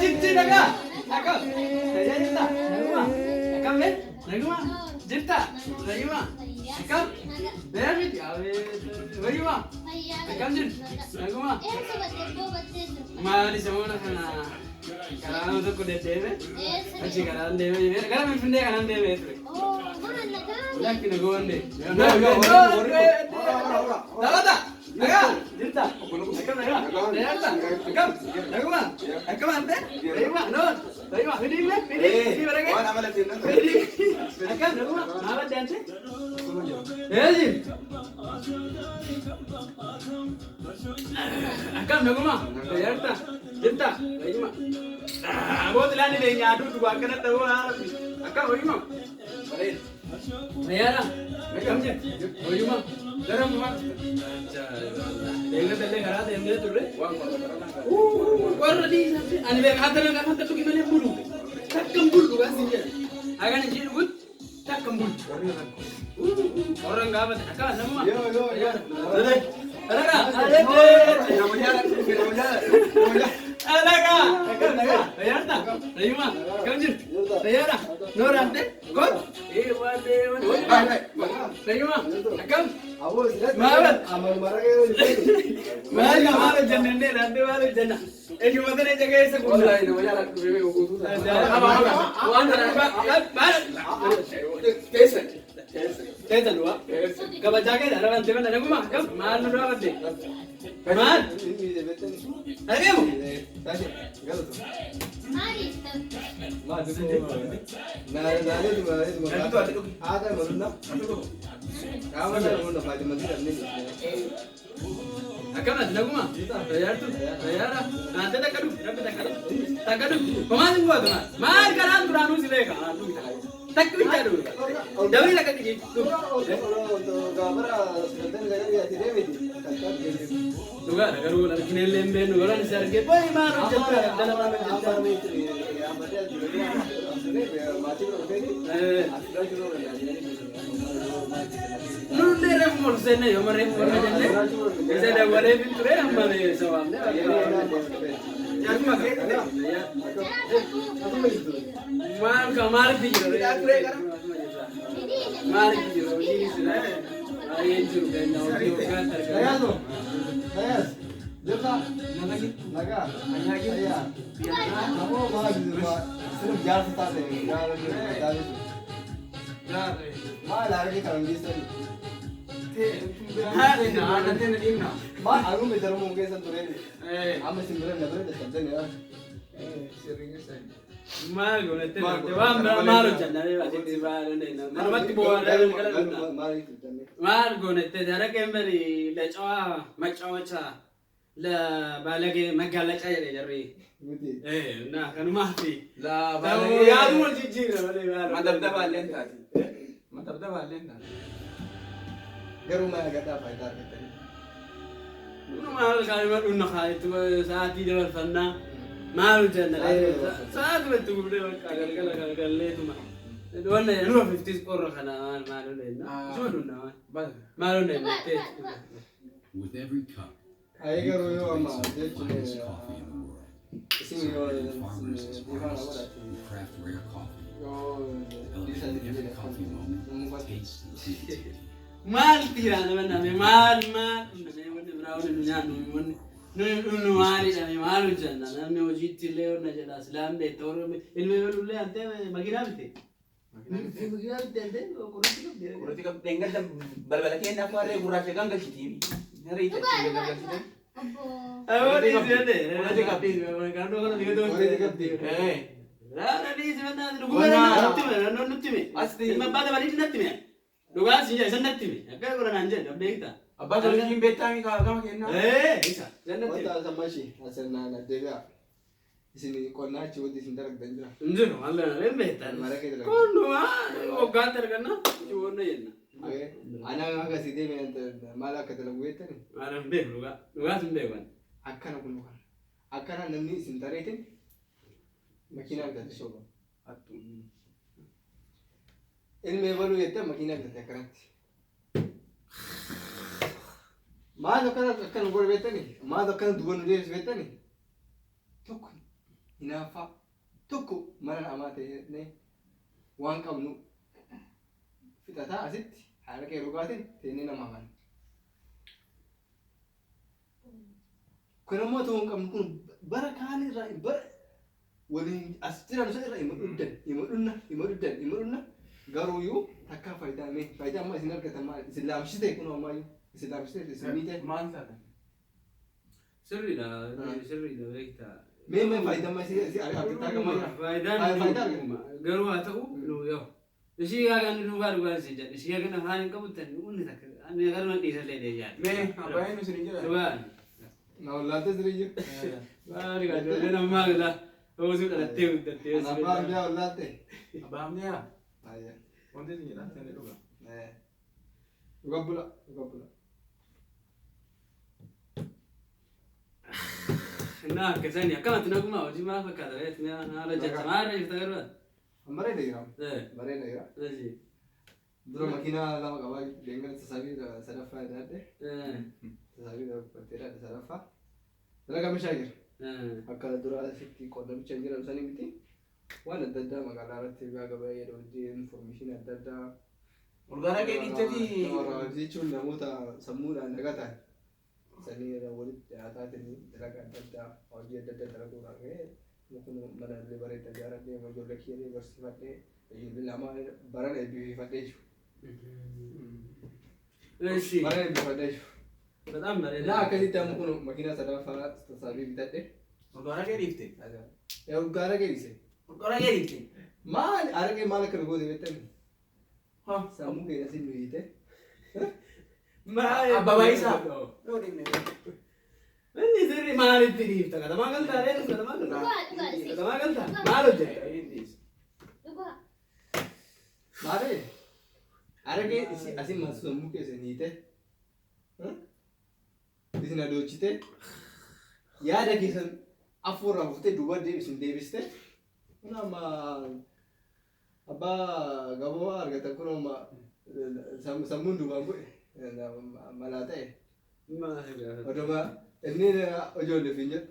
Jirti nagaa. Akkam? Tajaajilta? Naguma? Akkam be? Naguma? Jirta? Naguma? Akkam? Beemiti? Wayyuma? Akkam jirti? Naguma? Maali samoona kana karaa nama tokko deddeeme achi karaan deeme gara Finfinnee kanaan deemee ture. Lakki nagumaan deeme. Taphata! Nagaa! Jirta? Akkam nagaa? Tajaajilta? Akkam? Naguma? Akkam ante? Naguma? Noon? Naguma? Fidii illee? Fidii? Fidii barakee? Waan amala seenaa ta'e. Fidii? Akkam naguma? Maal adda ante? Eeji! Akkam naguma? Tajaajilta? Jirta? Naguma? Abooti ilaalli leenyaa aduu dhugaa akkana ta'uu haala. Akkam hoyyuma? Bareeda. Nayyaadha? Akkam jirti? Hoyyuma? Garamuma? Eegata illee karaa deemnee turre. Warra dhiisatti ani beeka hatta nagaa hatta dhugi malee hin bulu. Takka hin bulu dhugaa siin jedha. Hagan ishee dhugutti takka hin bulu. Warra hin gaafate akka namuma. Yoo, yoo, yoo. Alagaa! Nama jaala, nama jaala, nama jaala. Alagaa! Akkam nagaa? Fayyaadha? Fayyuma? Akkam jirtu? Fayyaadha? Nooraan ta'e? Kot? Ee waan ta'e waan ta'e. Fayyuma? Akkam? Maal? Maal maal hojjannee laandee maal hojjanna? Ejjuma kana ija keessa guutaa. Wallahi nama jaala dhufee guutuu ta'a. Waan maal? Teessan. Teessan. Teessan du'a. Kabajaa keessa arabaan deeman naguma akkam? Maal nu dura badde? Maal? Argamu? Akkamas naguma? Fayyaartu? Fayyaadha? Naantee takka dhufu? Rabbi takka dhufu? Takka dhufu? Homaan hin bu'atu maal? Maal karaan duraanuu si beeka? Maal dhufu takka? Takka bichaa dhufu. Dabri takka dhigi dhufu. Dhugaadha garuu wal arginee illee hin beeknu garuu ani si argee boy maal hojjettaa daldala maal hojjettaa? Nullee reefu ol seenne yooma reefu ol jenne isa dawwalee fin ture amma isa waamne. Maal ka maalitti jiru? Maalitti jiru? Hojiin sila baay'een jiru keenya hojii waggaatti argamu. Maal goonette waan biraa maal hojjanna asitti manumatti bu'aa maal goonette daraqeen bari ለጨዋ መጫወቻ ለባለጌ መጋለጫ jedhe jarri እና kanumaaf yaaduu wal jijjiirra malee maal Madabdaba illee taati. Madabdaba illee taati. Garuu mana gadhaa faayidaa argatanii. Maal kaanuma dhunna kaayetti sa'aatii dabarfannaa maal hojjanna sa'aatuma itti gubdee bakka galgala galgalleetuma wanna numa fiftiis qorra kana maal maal hojjanna isuma dhunna maal maal hojjanna With every cup, Ayee you garuu yoo amma cultivate some of the jechuun finest coffee in the world. isin yoo Celebrating farmers as dhiifama artists godhate who craft rare coffee, yoo elevating every coffee moment with taste and creativity. Maal jira nama name maal maal dhunna wanni biraa wanni nu nyaannu wanni nuyi dhunnu maalidha maal hojjanna namni hojiitti illee wanna jedha silaan beekta warra ilmi balullee antee makiinaa bite makiinaa bite antee qorichi qabdi Qorichi qabdi. Dheengadda balbala keenya akka harree gurraacha gangalchiti. Harree itti gangalchite. Dhugaa si jedhe san natti hime akka godhan naan jedhe beekta. Abbaa televizyiin beektaa mi gama kennaa? Ee isa san natti hime. Wanta sammashi asirnaan addeebi'a. Isin qonnaa achi wanti isin dalagdan jira. Hin jiru maal hin beektan. Mara kee dalagdan. Kunumaa waggaatti arganna wanna jenna. Anaa akka si deeme maal akka dalagu beektani? Maal hin beeku dhugaa dhugaas hin beeku ani. Akkana kun kana. Akkana namni isin tareetin makiinaa argate soba. Ilmi ebaluu jettee makiinaa bitatte akkanatti. Maal akkana akkana godhe beektani? Maal akkana duuba nu deebisu beektani? Tokko hinaaffaa, tokko mana namaa ta'ee waan qabnu fixataa asitti haraqee dhugaatiin teennee nama haman. Kun ammoo ta'uu hin qabnu, kun bara kaan irraa, bara waliin as jiran sun irra ima dhuddan, ima dhunna, ima dhuddan, ima dhunna, garuuyyuu takkaa faayidaa mee faayidaa amma isin argatan maal? Isin laamshite, kun ammayyuu isin laamshite, isin miite. Maal taatan? Sirriidha, sirriidha beektaa. Mee faayidaa amma isin argataa gama jira? Faayidaan Faayidaa argatan. Garuu haa ta'u nu yoo. Ishii kan dhugaa dhugaa si jedhe, ishii kan afaan hin qabu tan unni takka ani garuu dhiisallee deebi'aa. Mee abbaan isin hin jedhan. Dhugaa. Na wallaalte sirrii jiru. Maali gaa ijoolleen ammaa gala oosuu dhalattee guddattee. Ana abbaa ambiyaa wallaalte. Abbaan amniyaa. Ayya. Wanti isin jedhan sani dhuga. Dhuga bula, dhuga bula. Naa akkasani akkamatti naguma hojii maal fakkaata beektu haala jecha maal irra jirta garuu? Bareeda jira. Bareeda jira. Hojii. Dura makiinaa lama qabaa, deengala sasaabii sadaffaa jedhadhe. Sasaabii uffattee jedhadhe sadaffaa. Dalagaa meeshaa jira. Akka dura asitti qonnamicha jiran sanii miti. Waan adda addaa magaalaa irratti gabaa jedhu hojii information adda addaa. Urgaara kee dhiittati. Jechuun namoota sammuudhaan nagaa ta'an sanii irra walitti dhiyaataatiin dalagaa adda addaa, hojii adda addaa dalaguudhaan ka'ee kun mana illee bareedaa ijaaradhee, ijoollee kiyyee barsiifadhee, ijoollee lama baran eebbifadhee jiru. Eshi. Baran eebbifadhee jiru. በጣም bareeda. Naa akkasitti amma kun makiinaa sadaffaa sasaabii bitadhe. Urgaara kee dhiifte. Yaa urgaara geesse. Urgaara kee dhiifte. Maal argee maal akka goote beektani? Sammuu keenya sin nuyiite. Maal? Abbaa isaa. Yoo dhiifne. Inni sirri maalitti dhiifta? Katamaa galtaa reefu katamaa galtaa? Dhugaa, dhugaa, si. Katamaa galtaa? Maal hojjetta? Dhugaa. Maali? Argee asin sammuu keessa niite. Isin adochite. Yaada keessan afuurraa fuutee duuba isin deebiste. Kun amma abbaa gaboo argatan, kun amma sammuun duubaan bu'e malaa ta'e. Maal gaafata? Oduma inni ijoolleef hin jedhu.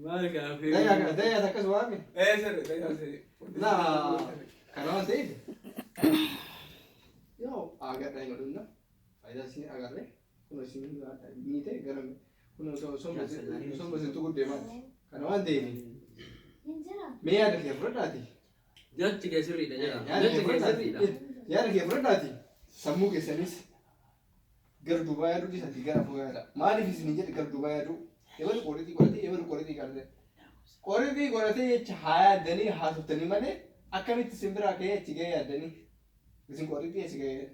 Maal gaafii? Dayyaas akkas waami. Ee sirri dayyaa sirri. Naa kana waan ta'eef yoo agarra hin godhunna faayidaa isin agarre kun isin miite gara kun somba isin tuquu deemaati. Kana waan ta'eef Hin jira. mee yaada kee fudhadhaati. Jechi kee sirriidha jedha. Yaada Jechi kee kee sirriidha. fudhadhaati. Yaada kee fudhadhaati. Sammuu keessanis gara duubaa yaaduu dhiisati gara afoo yaada. Maaliif isin jedhe gara duubaa yaaduu? Ebalu qoritii godhatee, ebalu qoritii godhatee. Qoritii godhatee jecha haa yaaddanii haasoftanii malee akkamitti isin biraa ka'ee achi ga'ee yaaddanii? Isin qoritii achi ga'ee.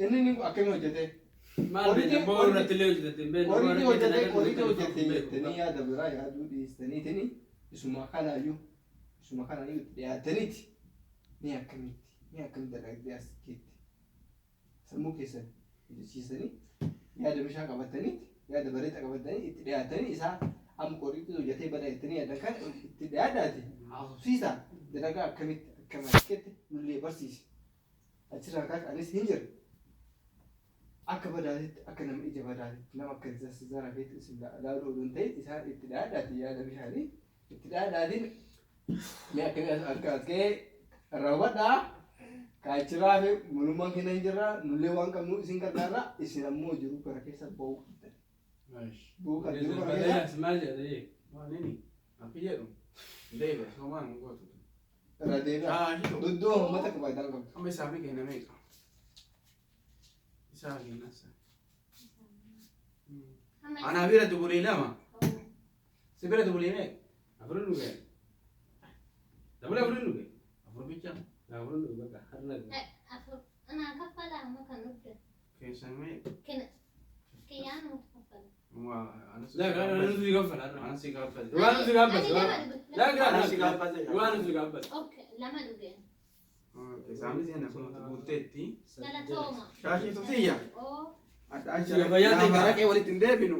Inni inni akkamii hojjetee? Maal beekna boora irratti illee hojjetatte hin beeknu. Qoritii hojjetee, qoritii hojjetee jettanii yaada biraa yaaduu dhiistaniitini isuma kanaayyuu itti dhiyaattaniiti. Mee akkamitti dalagdee as geette? Sammuu keessan hojjechiisanii yaada bishaan qabataniiti, yaada bareedaa qabatanii itti dhiyaatanii isaa amma qoritii hojjetee bada jettanii yaadan kana itti dhiyaadhaati haasofsiisaa, dalagaa akkamitti akkam akketti nullee barsiisi. Achirraa kaas anis hin jiru. Akka badaatitti, akka nama ija badaatitti, nama akka zarafeetti isin ilaaluu oduu hin ta'in isaan itti dhiyaadhaati, yaada bishaanii itti dhiyaadhaatiin mee akkamii akka as ga'ee irraa hubadhaa. Kaachirraa fi mulummaan keenya hin jirraa, nullee waan qabnu isin gargaarraa, isin ammoo jiruu kana keessa ba'uu qabdan. Ba'uu kan jiruu kana keessa Maal jedha? Waan inni akki jedhu. Deebi'a somaan hin gootu. Irra deebi'a. Shaashii tokko. Iddoo uummata faayidaa hin qabdu. Amma isaa fi kenna meeqa? Isaa kenna isaa. Amma Anaa bira dubulee lama. Si bira dubulee meeqa? Afurin dhuge. Dabalee afurin dhuge. Afur bicha. Afurin dhuge bakka har'a dhuge. Afur. Anaa kaffala amma kan dhugde. Keessan meeqa? Kena. Kiyyaan nuti kaffala. Waa anas. Laa kana nuti gaffala har'a. Anas si gaaffate. Waan nuti gaaffate. Ani lama dhuge. Laa kana Anas si gaaffate. waan nuti gaaffate. Okay, lama dhuge. Isaanis jenna kun guutteetti. Galatooma. Shaashii tufiyya. Oo. Adda acha. Fayyaa ta'e. Haraqee walitti hin deebinu.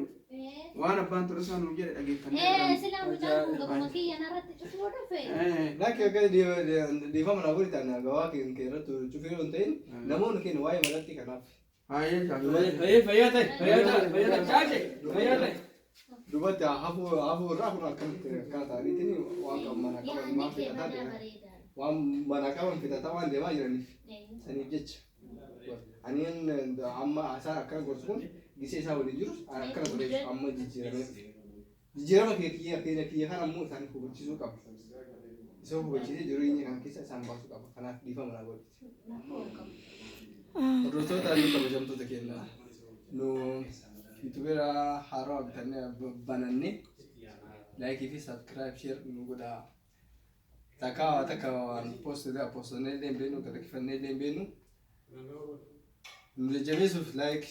Waan abbaan Tolasaa nuun jedhe dhageeffannee. Silaa mucaan kun gabuma kiyya narratti cufuu dhufe. Lakki akka dhiifama naa godhi taane gabaa keenya irratti cufee yoo hin ta'in namoonni keenya waa'ee malatti kanaaf. Haayee jaalladha. Fayyee fayyaa ta'e fayyaa ta'e fayyaa ta'e caashe fayyaa ta'e. Dubbatti hafuu hafuu irraa kun akkanatti akkana ta'aniitiin waan qaban mana qaban Yaadni waan kee fixataa badaa deeman. bareedaadha. Waan mana qaban fixataa waan deemaa jiraniif saniif jecha. Ani amma isaan akkana gorsu kun gisee isaa waliin jirus akkana ture amma jijjiiramee dhufe. Jijjiirama kee kiyya keenya kiyya kana immoo isaan hubachiisuu qaba. Isa hubachiisee jireenya kana keessa isaan baasuu qaba. Kanaaf dhiifama naa godhiti. Hordoftoota fi kabajamtoota keenya nu YouTubeera haarawaa bitannee banannee like fi subscribe share nu godhaa. Takka waa takka waan post postonnee illee hin beeknu galakkifannee illee hin beeknu. Nu jajjabeessuuf like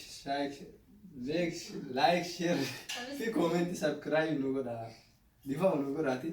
like like share fi comment subscribe nu godhaa. Dhiifama nu godhaati.